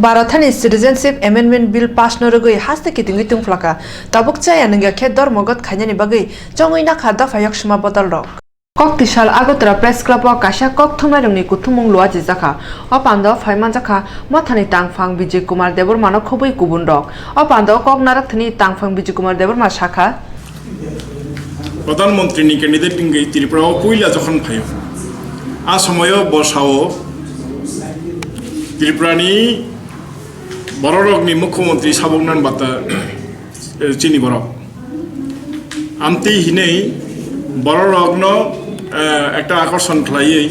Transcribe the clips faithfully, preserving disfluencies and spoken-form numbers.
Bharat hani Citizenship Amendment Bill pass no rwgwi haste kitingwi tungphlaka. Tabuk chaya nungya khe dormogot khainani bagwi chongwi nakha dopha yoksuma bodol rok. Kok tisal Agartala Press Club o kaisa kok thumnairokni kuthumung luachijakha. O pando phai manjakha Mothani tangphang Bijay Kumar Debbarma no khobwi kubun rok. O pando kok narwkthani tangphang Bijay Kumar Debbarma sakha, Pradhan Mantri ni candidate wngwi Tripura o puila jokhon phaio, a somoyo bo sao Tripura ni bororok ni Mukhyamantri sabuk nan bata, eh, chini borok. Amtwi hinwi bororok no, eh, ekta akorson khlaiwi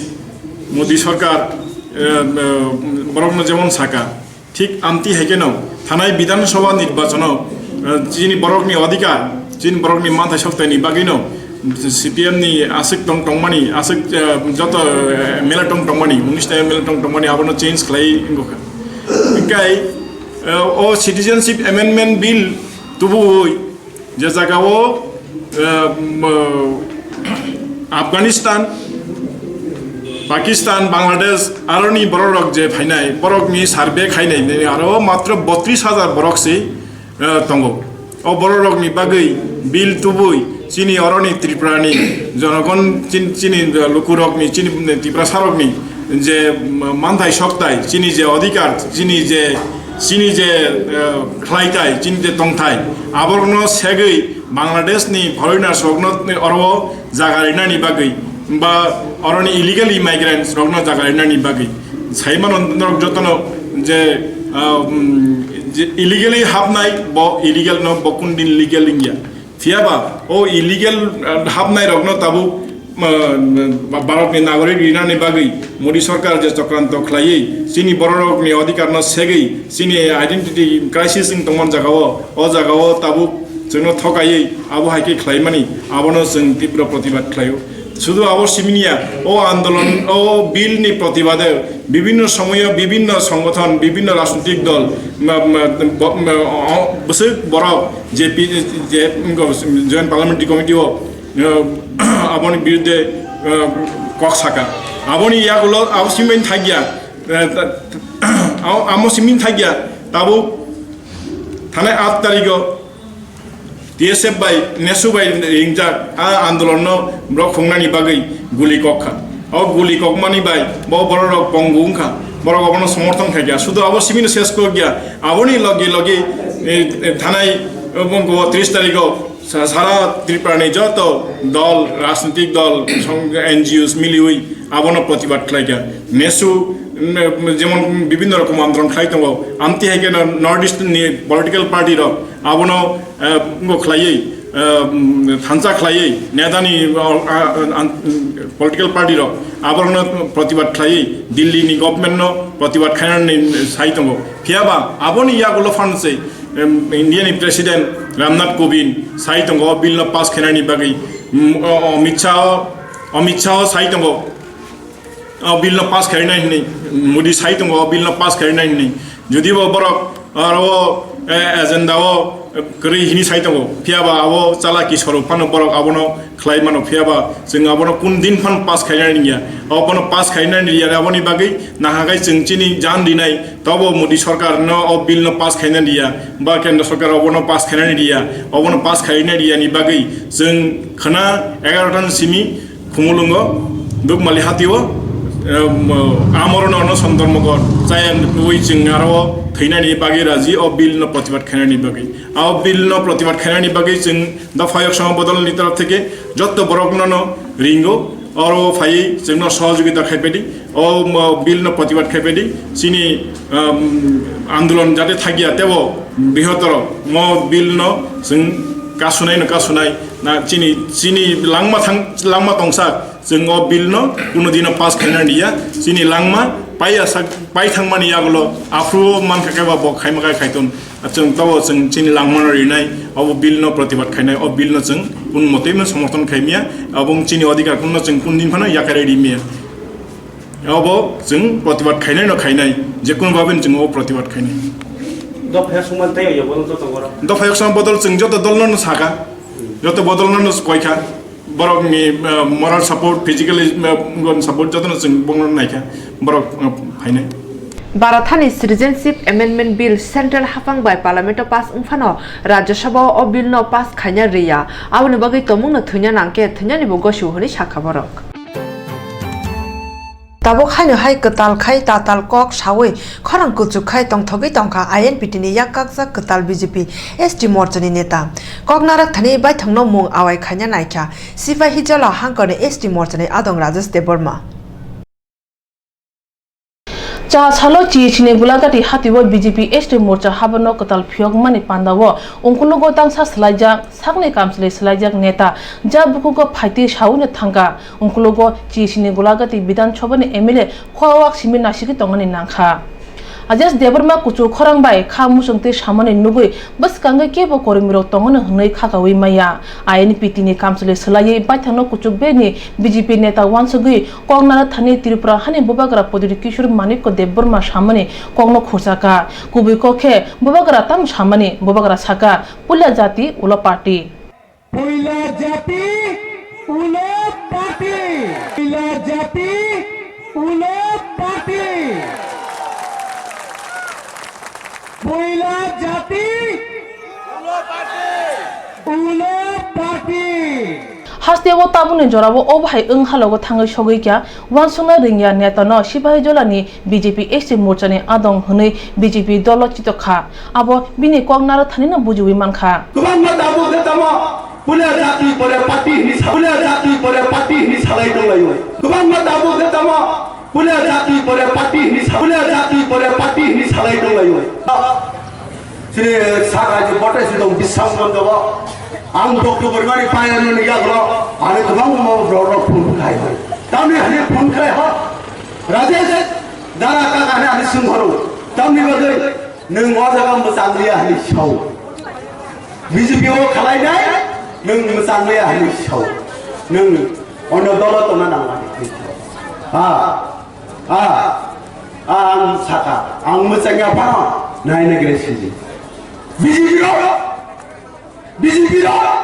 Modi sarkar, eh, eh, borok no jemon saka, thik amtwi hai kheno thanai Bidhan Sabha nirbachon o, eh, chini borok ni adhikar, chini borok ni manthai sokthai ni bagwi no C P M ni aswk tong tongmani, aswk, eh, joto, eh, M L A tong tongmani, unis ta M L A tong tongmani abono change khlai wngkha. Hingkai, eh, o Citizenship Amendment Bill tubui je jagao, eh, mo-, Afghanistan, Pakistan, Bangladesh, aroni bororok je phainai, borokni survey khainai, aro matro botris hajar borok se, eh, tongo. O bororokni bagwi bill tubui chini oroni Tripurani jonogon chin-, chini lukurokni, chini Tiprasarokni je manthai soktai, chini je adhikar, chini je, chini je, eh, khlaitai, chini je tongthai, aborokno segwi Bangladesh ni foreigners rokno oro jaga rinani bagwi, ba oroni illegal immigrants rokno jaga rinani bagwi. Sai mano norok jotono je, ah, um, je illegally hapnai, bo illegal no, bo kun din legal wngya. Phiya ba o illegal, ah, hapnai rokno tabuk, ah, Bharat ni nagorik rinani bagwi Modi sarkar je chokranto khlaiwi chini bororok ni adhikar no segwi chini identity crisis wng tongmani jagao, o jagao tabuk chwngno thokaiwi abo hai khe khlaimani, abono chwng tibro protibad khlaio. Sudu abo simi ya, o andolon, o bill ni protibade bibhinno somoyo bibhinno songothon, bibhinno rajnitik dol, ma-, ma-, bo-, ma-, o-, bwswk borok J P, je, Joint Parliamentary Committee o, eh, aboni birudde, eh, kok saka. Aboni yagulo abo simi thakya, eh, ta-, amo, amo simi thakya, tabuk thanai aat tarigo T S F bai, NESU bai ringjak a andolonno borok phungnani bagwi guli kokkha. O guli kokmani bai bo bororok pongu wngkha, borok obono somorthon khaikha. Sudu abo simino ses kokya, aboni logi logi, eh, eh, thanai, eh, bongko tris tarigo sa-, sara Tripurani joto dol, rajnitik dol, song-, N G Os miliwi abono protibad khlaikha. NESU, mm, jemon bibhinno rokom andolon khlai tongo, amtwi hai kheno North East ni political party rok abono, eh, wngkha khlaiwi, eh, mm, thansa khlaiwi, netani, oh, ah, ah, an-, mm, political party rok aborokno protibad khlaiwi, Delhi ni government no protibad khainani sai tongo. Phiya ba aboni yagulo phan se, em, India ni President Ramnath Kovind sai tongo o bill no pass khainani bagwi, mm, o, o, Amit Shah o, Amit Shah o sai tongo. O bill no pass khainai hinwi Modi sai tongo, o bill no pass khainai hinwi. Jodi bo borok aro o, eh, agenda o, eh, kwrwi hinwi sai tongo, phiya ba abo chalaki sorok phano borok abono khlai mano, phiya ba chwng abono kun din phano pass khainai ya. Obono pass khainai ya, aboni bagwi nahagai chwng chini jan dinai, tobo Modi sarkar no o bill no pass khainai ya, ba kendra sarkar obono pass khainai ya, obono pass khainai ya ni bagwi chwng khana egarotan simi Khumulwngo, Dukmali hatio, em, amorno ono sondormogor, chaya nugwi chwng aro thwinani bagwi raji o bill no protibad khainani bagwi. A o bill no protibad khainani bagwi chwng dopha yoksong bodol ni taraf theke jotto borok no no ringo, oro phaiwi chwngno sohojogita khaipedi, o, mo, bill no protibad khaipedi, chini, em, andolon jate thakya tebo bihotoro mo bill no chwng kasunai no kasunai. Na chini, chini langma thang, langma tongsa, chwng o bill no kuno dino pass khaina liya. Chini langma paiya sak, pai thangmani yagulo aphuru mankha khe ba bo khaima khai khaiton. Chwng tobo chwng chini langma no rinai, obo bill no protibad khainai, o bill no chwng kun motoi no somorthon khaimiya, abong chini odhikar kun no chwng kun din phano yakarwi rimiya. Obo chwng protibad khainai no khainai, je kun baben chwng o protibad khainai. Dopha yoksong man tei oya bolong joto borok. Dopha yoksong bodol chwng joto dol no saka. Joto bodol no koikha. Borok ni, eh, moral support, physically, eh, support joto no chwng bongno naikha. Borok, eh, phainai. Barathani Citizenship Amendment Bill Central haphang bai Parliament o pass wngphano Rajya Sabha o o bill no pass khaina rwya, aboni bagwi tongmung no thwina nangkhe thwinani bo gosio hwnwi sakha borok. Tabuk haino hai kwtal khai tatal kok sawi khorang kuchuk khai tongthogwi tongkha I N P T ni yak kakjak kwtal B J P S T morcha ni neta. Kok narak thani baithang no mung awai khaina naikha Sipahijola hangkar ni S T morcha ni adong Rajesh Debbarma. Cha salo Chini Gulagati hatio B J P S T morcha habano kwtal phiyokmani pandao ungkulugo tangsa swlaijak sakni kamchwlwi swlaijak neta ja bukugo phaitwi sawi no thangkha. Ungkulugo Chini Gulagati Bidhan Sabha ni M L A khowak simi naisingwi tongmani nangkha. Rajesh Debbarma kuchuk khorang bai kha muchungtwi samani nugwi bwskango kebo kormirok tongmani hwnwi khakaui maya. I N P T ni kamchwlwi swlaiwi baithangno kuchuk bini B J P neta uansugwi kok nara thani Tripura hani bubagra Pradyut Kishore Manikya Debbarma samani kokno khurchakha. Kubui kok khe bubagra tamo samani, bubagra sakha, puila jati ulo party. Puila jati ulo party. Puila jati ulo party. Puila jati ulo party. Hasteo tabukni jorao o bahai wng halogo thangwi sogwi kha, uansukna rwngya netano Sipahijola ni B J P S T morcha ni adong hwnwi B J P dolo chitok kha. Abo bini kok naro thani no bujiwi mankha. Kwbangma tabuk khe tamo puila jati pore party hwnwi sa-, puila jati pore party hwnwi salai tonglaio. Kwbangma tabuk khe tamo puila jati pore party hwnwi sa-, puila jati pore party hwnwi salai tonglaio. Chini saka je bote si dong bisam dong dobo. Ang dokto borimani payano ni yagro, ani kwbangma borok phone khai hoi. Tamni hani phone khai ho. Rajesh, dara kaka hani ani sung horo. Tamni bagwi nwng o jaga mwchang liya hani sao. B J P o khalai nai, nwng mwchang liya hani sao. Nwng ono dolo tona nangmani. Ha, ha, ha, ang saka, ang mwchang ya phano, nai nai gre siji. B J P rok, B J P rok.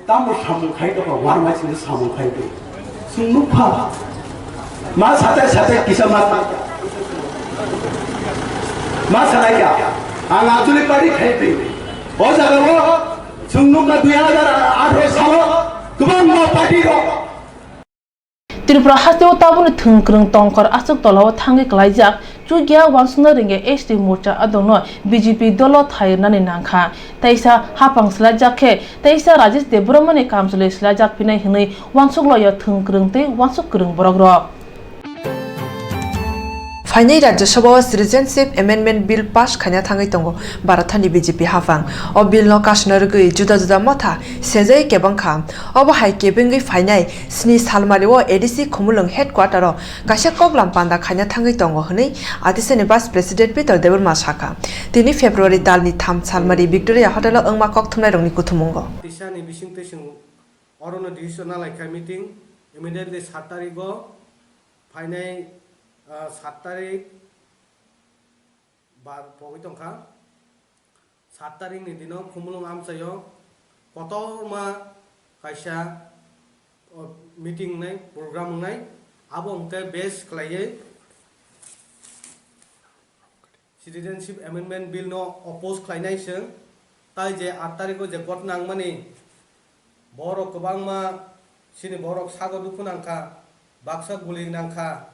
Tamo samung khai tongkha, warmai sini samung khai tong. Chwng nukha. Ma satai satai kisa ma, ma sanai kha. Ang actually party khai tong. O jaga o chwng nukha dui hajar atharo salo kwbangma party rok. Tripura hasteo tabukni thwng kwrwng tongkor aswk tolao thangwi klaijak chukya uansukna rwngya S T morcha adongno B J P dolo thai rwnani nangkha. Teisa haphang swlaijak khe teisa Rajesh Debbarmani kamchwlwi swlaijak phinai hwnwi uansuk loio thwng kwrwng tei uansuk kwrwng borokrok. Phainai Rajya Sabha o Citizenship Amendment Bill pass khaina thangwi tongo Bharathani B J P haphang. O bill no kasna rwgwi juda juda motha sejai kebang kha. Obo hai kebengwi phainai sni salmari o A D C Khumulwng headquarter o kaisa koklam panda khaina thangwi tongo hwnwi A D C ni Vice President Peter Debbarma sakha. Tini February talni tham salmari Victoria Hotel o wngma kokthumnairokni kuthumungo. Tisani bisingtwi chwng orono decision nalaikha meeting immediately sat tarigo phainai, ah, sat tarik bar pogwi tongkha. Sat tarikni dino Khumulwng amchaio kotorma kaisa, o, meeting wngnai, program wngnai, abo hwnkhe base khlaiwi Citizenship Amendment Bill no oppose khlainai chwng, tai je aat tarikgo je ghotna wngmani, borok kwbangma chini borok sago dukhu nangkha, baksa guli nangkha,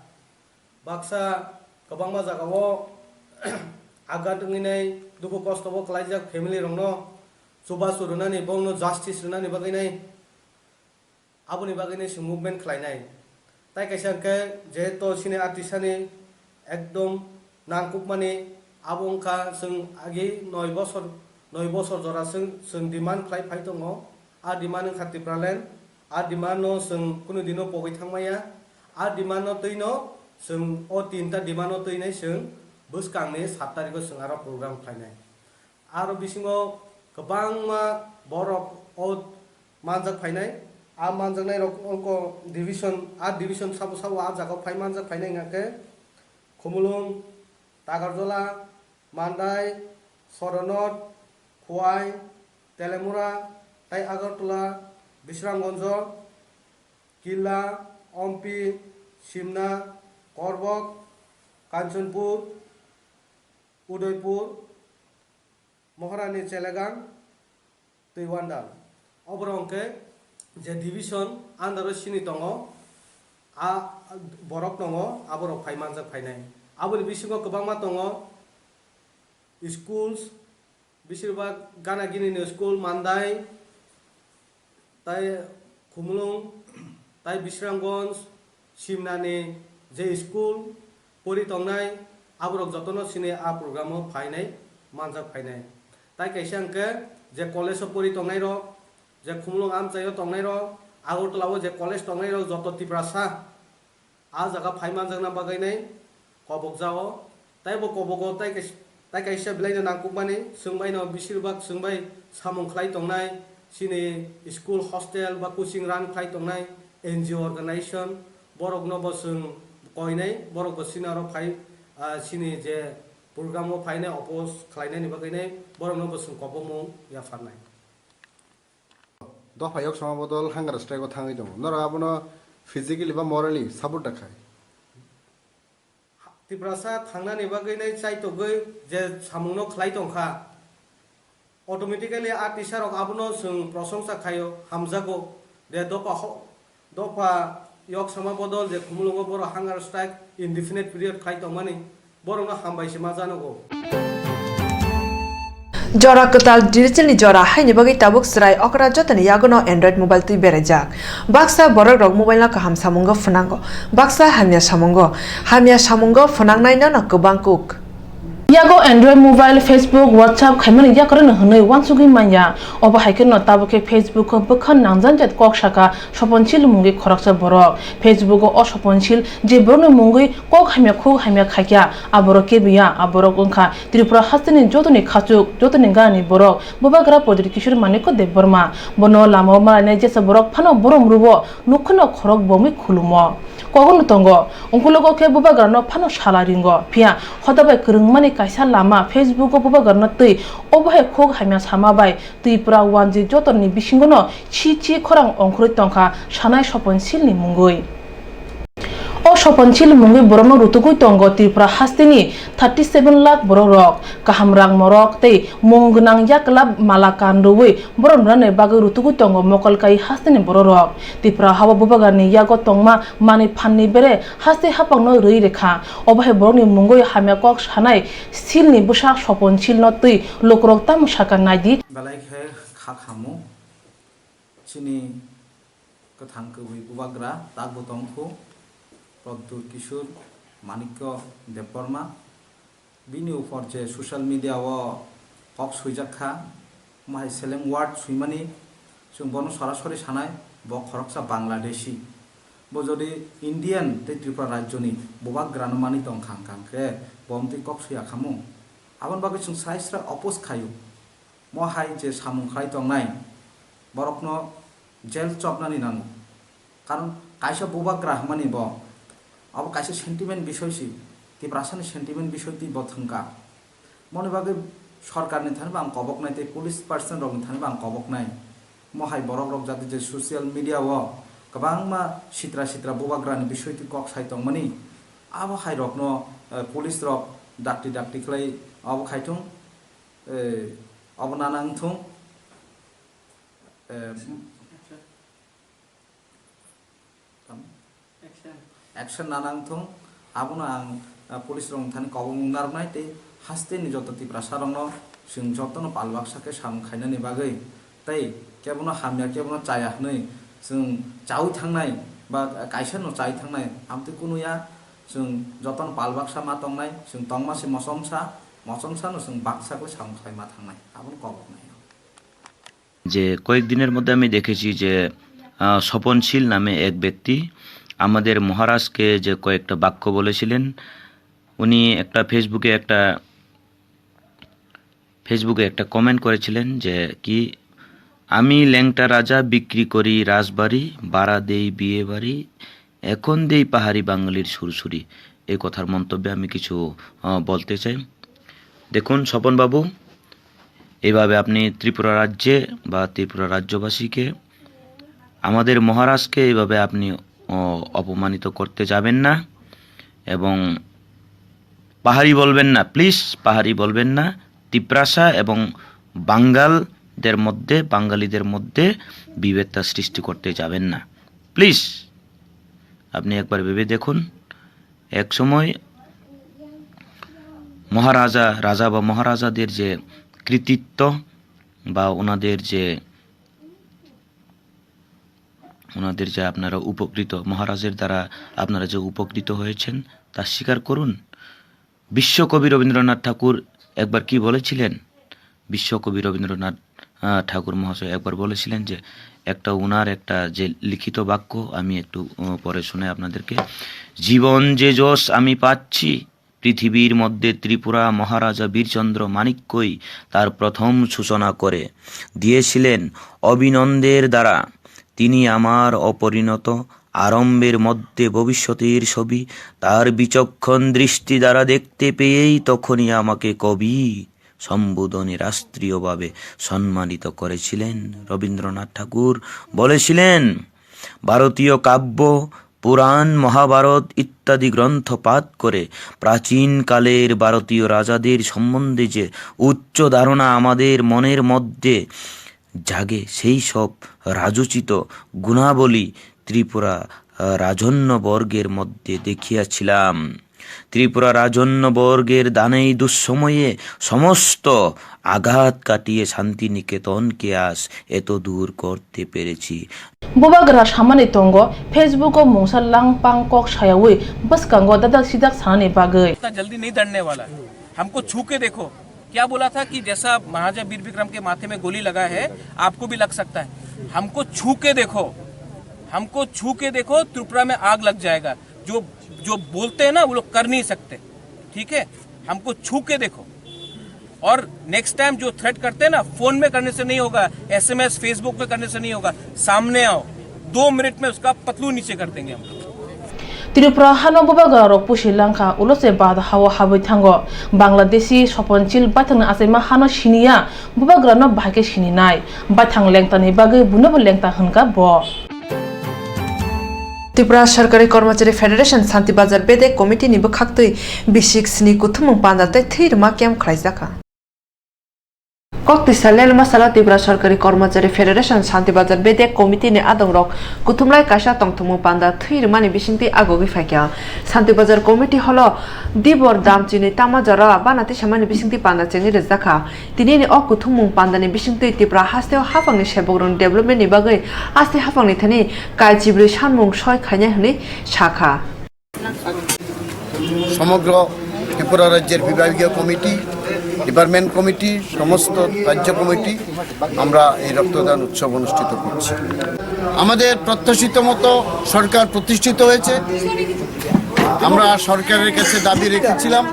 baksa kwbangma jagao agat wngwi nai dukhu kosto bo klaijak family rokno chubachu rwnani, bongno justice rwnani bagwi nai. Aboni bagwino chwng movement khlainai. Tai kaisa hwnkhe jehetu chini atisani ekdom nangkukmani abo wngkha chwng agi noi bosor, noi bosor jora chwng, chwng demand khlai phai tongo. A demand wngkha Tipraland, a demand no chwng kunu dino pogwi thangmaya. A demand no twino chwng o tinta demand no twinai chwng bwskangni sat tarikgo chwng aro program khlainai. Aro bisingo kwbangma borok o manjak phainai. A manjaknai rok wngkha division, a division sabo sabo a jaga o phai manjak phainai hwnkha khe Khumulwng, Takarjala, Mandai, Soronot, Khowai, Telemura, tai Agartala, Bisramganj, Killa, Ompi, Simna, Korbok, Kanchanpur, Udaipur, Maharani Chelegang, tei Wandal. Oborok hwnkhe je division under o sini tongo, a borok tongo, aborok phai manjak phainai. Aboni bisingo kwbangma tongo schools, besirbak gana gini ni school Mandai, tai Khumulwng, tai Bisramganj, Simnani je school pori tongnai, aborok jotono sini a program o phainai, manjak phainai. Tai kaisa hwnkhe je college o pori tongnai rok, je Khumulwng amchai o tongnai rok, Agartala o je college tongnai rok, joto Tiprasa a jaga phai manjakna bagwi nai kobokjago. Tai bo kobogo tai kais-, tai kaisa belai no nangkukmani, chwng bai no besirbak chwng bai samung khlai tongnai chini school hostel ba coaching run khlai tongnai N G O organization, borok no bo chwng koinai, borok bo chini aro phai, ah, chini je program o phainai oppose khlainani bagwi nai borok no bo chwng kobokmung yapharnai. Dopha yok sama bodol hunger strike o thangwi tongo. Norok abono physically ba morally support da khai. Tiprasa thangnani bagwi nai chaitogwi je samungno khlai tongkha, automatically a teacher rok abono chwng prosongsa khaio, hamjago. De dopha ho-, dopha yok sama bodol je Khumulwngo borok hunger strike indefinite period khlai tongmani, borokno hambai se ma janogo. Jora kwtal digital ni jora haini bagwi tabuk chwrai okra jotoni yagono Android mobile twi beraijak. Baksa borok rok mobile no kaham samungo phwnango, baksa hamya samungo. Hamya samungo phwnangnai no no kwbang kuk. Yago Android mobile, Facebook, WhatsApp khaimani yakarwi no hwnwi uansugwi manya. Obo hai khe no tabuk khe Facebook o bwkha nangjanjat kok saka soponsil mungwi khoroksa borok. Facebook o o soponsil je borokni mungwi kok hamya khuk hamya khaikya, aborok kebiya, aborok wngkha Tripura hasteni jotoni khachuk, jotoni ganani borok, Bubagra Pradyut Kishore Manikya Debbarma. Bono lamao malainai jesa borok phano borom rwo, nukhuno khorok bomwi khulumo. Kogono tongo, ungkulogo khe Bubagrano phano sala ringo, phiya hoda bai kwrwngmani kaisa lama Facebook o Bubagrano twi obo hai khuk hamya sama bai Tripura wanjwi jotorni bisingono si si khorang ongkhorwi tongkha sanai soponsilni mungwi. O soponsil mungwi borokno rutugwi tongo Tripura hasteni thirty seven lakh borok rok. Kaham rang morok tei mung gwnang yakla mala kan rwui borok rwnani bagwi rutugwi tongo mokol kai hasteni borok rok. Tripura hao Bubagrani yago tongma manwi phanni bere haste haphangno rwi rekha. Obo hai borokni mungwi hamya kok sanai silni bwsa soponsilno twi lukurok tamo saka naidi. Belai khe kha khamu. Chini kwthang kwbwi Bubagra takbo tongkhu Pradyut Kishore Manikya Debbarma. Bini upor je social media o kok swijak kha, omo hai seleng word swimani, chwng bono sorasori sanai, bo khoroksa Bangladeshi. Bo jodi Indian tei Tripura rajyoni Bubagrano manwi tongkha hwnkha hwnkhe bo omtwi kok swiya khamu. Aboni bagwi chwng srai srai oppose khaio. Mo hai je samung khlai tongnai, borokno jail chopnani nango. Karon kaisa Bubagra hwnmani bo, abo kaisa sentiment bisoi si, Tiprasani sentiment bisoi twi bo thwngkha. Moni bagwi sorkarni thani bo ang koboknai tei police person rokni thani bo ang koboknai. Mo hai borok rok jati je social media o kwbangma sitra sitra Bubagrani bisoi twi kok sai tongmani, abo hai rokno, eh, police rok dakti dakti khlai abo khai thung. Eh, abo nana wng thung. Eh, Action. Action nana wng thung. Abono ang, eh, police rok thani kobong narwknai tei hasteni joto Tiprasa rokno chwng jotono pal baksa khe samung khainani bagwi tei kebono hamya kebono chaya hwnwi chwng chaui thangnai ba kaisa no chaui thangnai amtwi kunu ya chwng jotono pal baksa ma tongnai chwng tongma se mochomsa mochomsa no chwng baksa khe samung khlai ma thangnai abono koboknai. যে কয়েক দিনের মধ্যে আমি দেখেছি যে, আহ, স্বপনশীল নামে এক ব্যক্তি আমাদের মহারাজকে যে কয়েকটা বাক্য বলেছিলেন, উনি একটা Facebook-এ একটা, Facebook-এ একটা comment করেছিলেন যে কি, "আমি ল্যাংটা রাজা বিক্রি করি রাজবাড়ি, ভাড়া দেই বিয়ে বাড়ি, এখন দেই পাহাড়ি বাঙালির সুরসুরি।" এই কথার মন্তব্যে আমি কিছু, আহ, বলতে চাই। দেখুন স্বপনবাবু, এইভাবে আপনি ত্রিপুরা রাজ্যে বা ত্রিপুরা রাজ্যবাসীকে, আমাদের মহারাজকে এইভাবে আপনি, আহ, অপমানিত করতে যাবেন না এবং পাহাড়ি বলবেন না, প্লিজ, পাহাড়ি বলবেন না। তিপ্রাসা এবং বাঙ্গালদের মধ্যে, বাঙালিদের মধ্যে বিভেদটা সৃষ্টি করতে যাবেন না, প্লিজ। আপনি একবার ভেবে দেখুন, এক সময় মহারাজা, রাজা বা মহারাজাদের যে কৃতিত্ব বা ওনাদের যে, ওনাদের যে আপনারা উপকৃত, মহারাজের দ্বারা আপনারা যে উপকৃত হয়েছেন, তা স্বীকার করুন। বিশ্বকবি রবীন্দ্রনাথ ঠাকুর একবার কি বলেছিলেন? বিশ্বকবি রবীন্দ্রনাথ, আহ, ঠাকুর মহাশয় একবার বলেছিলেন যে, একটা ওনার একটা যে লিখিত বাক্য আমি একটু, আহ, পড়ে শোনাই আপনাদেরকে। "জীবন যে যশ আমি পাচ্ছি, পৃথিবীর মধ্যে ত্রিপুরা মহারাজা বীরচন্দ্র মাণিক্যই তার প্রথম সূচনা করে দিয়েছিলেন অভিনন্দের দ্বারা। তিনি আমার অপরিণত আরম্ভের মধ্যে ভবিষ্যতের ছবি তার বিচক্ষণ দৃষ্টি দ্বারা দেখতে পেয়েই তখনই আমাকে কবি সম্বোধনে রাষ্ট্রীয়ভাবে সম্মানিত করেছিলেন।" রবীন্দ্রনাথ ঠাকুর বলেছিলেন, ভারতীয় কাব্য, পুরাণ, মহাভারত ইত্যাদি গ্রন্থ পাঠ করে প্রাচীন কালের ভারতীয় রাজাদের সম্বন্ধে যে উচ্চ ধারণা আমাদের মনের মধ্যে জাগে, সেই সব রাজোচিত গুণাবলী ত্রিপুরা, আহ, রাজন্যবর্গের মধ্যে দেখিয়াছিলাম। ত্রিপুরা রাজন্যবর্গের দানেই দুঃসময়ে সমস্ত আঘাত কাটিয়ে শান্তিনিকেতনকে আজ এত দূর করতে পেরেছি। Bubagra samani tongo, Facebook o mungsa langpang kok sayawi bwskango dadak sidak sanani bagwi. इतना जल्दी नहीं डरने वाला। हमको छू के देखो। क्या बोला था कि जैसा महाराजा वीर विक्रम के माथे में गोली लगा है, आपको भी लग सकता है। हमको छू के देखो, हमको छू के देखो, त्रिपुरा में आग लग जाएगा। जो, जो बोलते हैं ना, वो लोग कर नहीं सकते, ठीक है? हमको छू के देखो। और नेक्स्ट टाइम जो थ्रेट करते हैं ना, फोन में करने से नहीं होगा, एसएमएस, फेसबुक में करने से नहीं होगा, सामने आओ, दो मिनट में उसका पतलू नीचे कर देंगे हम। Tripura hano bubagra rok pusi langkha, ulo se bad hao habwi thango. Bangladeshi Sopon Chil baithangni achaima hano siniya, bubagra no bahai khe sininai. Baithang lengtani bagwi bunobo lengta hwnkha bo. Tripura Sorkari Kormachari Federation Santi Bazar Bedek Committee ni bwkhaktwi bisik sni kuthumung panda tei thwi rwma camp khlaijakha. Kok tisa lelma salo Tripura Sorkari Kormachari Federation Santi Bazar Bedek Committee ni adongrok kuthumlai kaisa tongthokmung panda thwi rwmani bisingtwi agogwi phaikha. Santi Bazar Committee holo Dibor Damchini Tamajora bana tisamani bisingtwi panda chengwi rwjakha. Tinini o kuthumung pandani bisingtwi Tripura hasteo haphangni sebokrokni development ni bagwi aste haphangni thani kaichibrwi sanmung soi khainai hwnwi sakha. সমগ্র ত্রিপুরা রাজ্যের বিভাগীয় committee, department committee, সমস্ত রাজ্য কমিটি আমরা এই রক্তদান উৎসব অনুষ্ঠিত করছি। আমাদের প্রত্যাশিত মতো সরকার প্রতিষ্ঠিত হয়েছে। আমরা সরকারের কাছে দাবি রেখেছিলাম,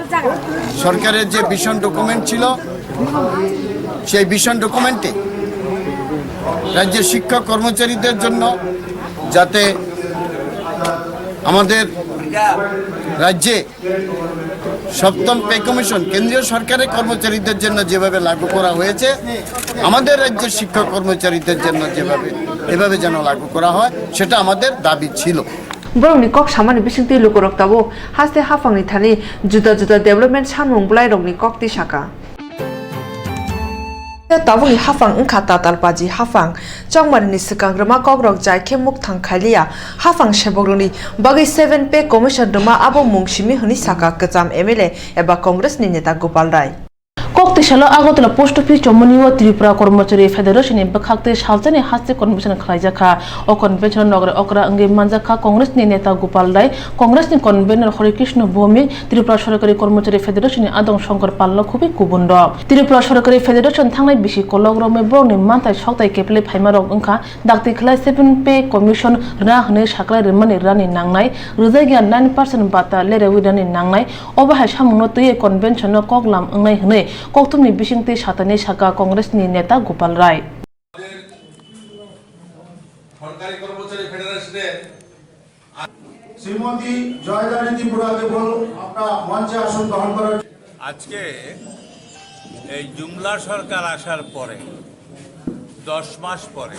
সরকারের যে ভিশন ডকুমেন্ট ছিল, সেই ভিশন ডকুমেন্টে রাজ্যের শিক্ষক কর্মচারীদের জন্য যাতে আমাদের রাজ্যে সপ্তম পে কমিশন কেন্দ্রীয় সরকারের কর্মচারীদের জন্য যেভাবে লাগু করা হয়েছে, আমাদের রাজ্যের শিক্ষক কর্মচারীদের জন্য যেভাবে, এভাবে যেন লাগু করা হয়, সেটা আমাদের দাবি ছিল। Borokni kok samani bisingtwi lukurok tabuk haste haphangni thani juda juda development sanmung bwlairokni kok tisaka. Tabukni haphang wngkha Tatalpaji haphang. Chongmarini swkang rwma kokrok jai khe mukthang khailiya. Haphang sebokrokni bagwi seven Pay Commission rwma abo mung simi hwnwi saka kwcham M L A eba Congress ni neta Gopal Rai. Kok tisalo Agartala Post Office chomoni o Tripura Kormachari Federation ni bwkhaktwi salsani haste convention khlaijakha. O convention o nogre okra wngwi manjakha Congress ni neta Gopal Rai, Congress ni convener Hare Krishna Bhowmik, Tripura Sorkari Kormachari Federation ni adong Shankar Pal no khubui kubun rok. Tripura Sorkari Federation thangnai bisi kolok romwi borokni manthai sokthai keplai phaima rok wngkha, dakti khlai seven Pay Commission rwna hwnwi saklai rwmani rani nangnai, rwjakya nine percent bata lerewi rani nangnai, obo hai samungno twiwi convention no kok lam wngnai hwnwi kokthumni bisingtwi satani saka Congress ni neta Gopal Rai. সরকারি কর্মচারী ফেডারেশনের শ্রীমতী জয়দানী ত্রিপুরাকে বল আপনার মঞ্চে আসন গ্রহণ করার। আজকে এই জুমলা সরকার আসার পরে, দশ মাস পরে,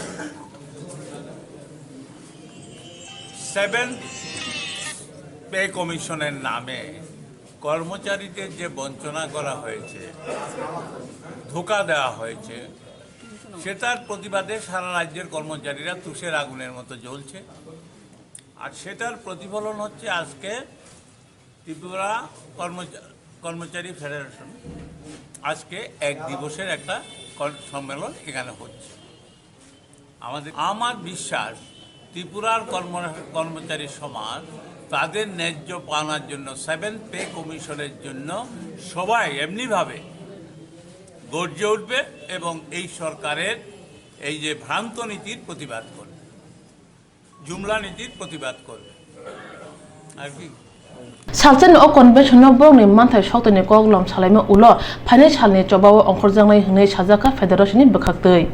সেভেন্থ পে কমিশনের নামে কর্মচারীদের যে বঞ্চনা করা হয়েছে, ধোঁকা দেওয়া হয়েছে, সেটার প্রতিবাদে সারা রাজ্যের কর্মচারীরা তুষের আগুনের মতো জ্বলছে। আর সেটার প্রতিফলন হচ্ছে আজকে ত্রিপুরা কর্মচা-, কর্মচারী ফেডারেশন আজকে এক দিবসের একটা কর-, সম্মেলন এখানে হচ্ছে। আমাদের, আমার বিশ্বাস, ত্রিপুরার কর্ম-, কর্মচারী সমাজ তাদের ন্যায্য পাওনার জন্য সেভেন্থ পে কমিশনের জন্য সবাই এমনিভাবে গর্জে উঠবে এবং এই সরকারের এই যে ভ্রান্ত নীতির প্রতিবাদ করবে, জুমলা নীতির প্রতিবাদ করবে। আর কি? Salsani o convention no borokni manthai soktoini koklom salaima ulo phainai salni chobao ongkhorjaknai hwnwi sajakha federation ni bwkhaktwi.